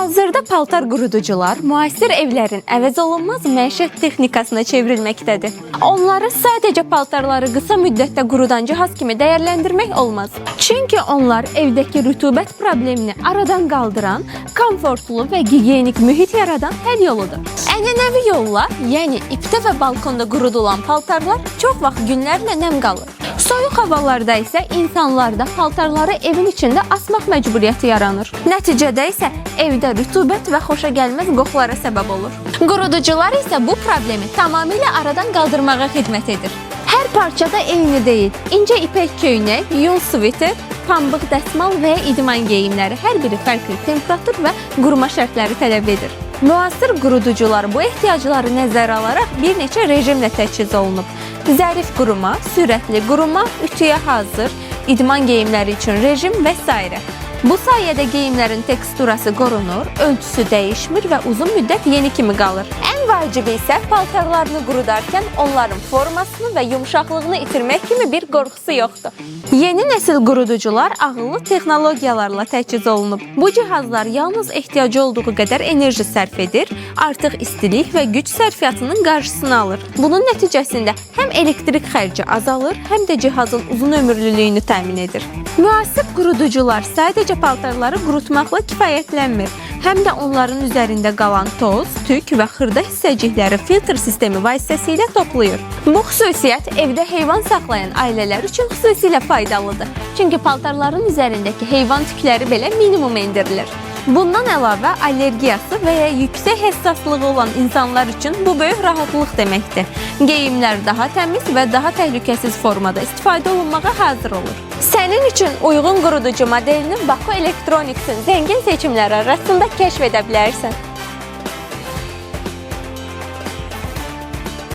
Hazırda paltar quruducular müasir evlərin əvəz olunmaz məişət texnikasına çevrilməkdədir. Onları sadəcə paltarları qısa müddətdə qurudan cihaz kimi dəyərləndirmək olmaz. Çünki onlar evdəki rütubət problemini aradan qaldıran, komfortlu və gigiyenik mühit yaradan həll yoludur. Ənənəvi yolla, yəni ipdə və balkonda qurudulan paltarlar çox vaxt günlərlə nəm qalır. Soyuq havalarda isə insanlarda paltarları evin içində asmaq məcburiyyəti yaranır. Nəticədə isə evdə rütubət və xoşagəlməz qoxulara səbəb olur. Quruducular isə bu problemi tamamilə aradan qaldırmağa xidmət edir. Hər parçada eyni deyil. İncə ipək köynək, yun sviter, pambıq dəsmal və ya idman geyimləri hər biri fərqli temperatur və quruma şərtləri tələb edir. Müasir quruducular bu ehtiyacları nəzərə alaraq bir neçə rejimlə təchiz olunub. Zərif quruma, sürətli quruma, ütüyə hazır, idman geyimləri üçün rejim və s. Bu sayədə geyimlərin teksturası qorunur, ölçüsü dəyişmir və uzun müddət yeni kimi qalır. Ən vacibi isə paltarlarını qurudarkən onların formasını və yumşaqlığını itirmək kimi bir qorxusu yoxdur. Yeni nəsil quruducular ağıllı texnologiyalarla təchiz olunub. Bu cihazlar yalnız ehtiyacı olduğu qədər enerji sərf edir, artıq istilik və güc sərfiyyatının qarşısını alır. Bunun nəticəsində həm elektrik xərci azalır, həm də cihazın uzun ömürlülüyünü təmin edir. Müasir quruducular sadəcə paltarları qurutmaqla kifayətlənmir, həm də onların üzərində qalan toz, tük və xırda hissəcikləri filtr sistemi vasitəsilə toplayır. Bu xüsusiyyət evdə heyvan saxlayan ailələr üçün xüsusilə faydalıdır. Çünki paltarların üzərindəki heyvan tükləri belə minimum endirilir. Bundan əlavə allergiyası və ya yüksək həssaslığı olan insanlar üçün bu böyük rahatlıq deməkdir. Geyimlər daha təmiz və daha təhlükəsiz formada istifadə olunmağa hazır olur. Sənin üçün uyğun quruducu modelini Baku Electronics-in zəngin seçimləri arasında kəşf edə bilərsən.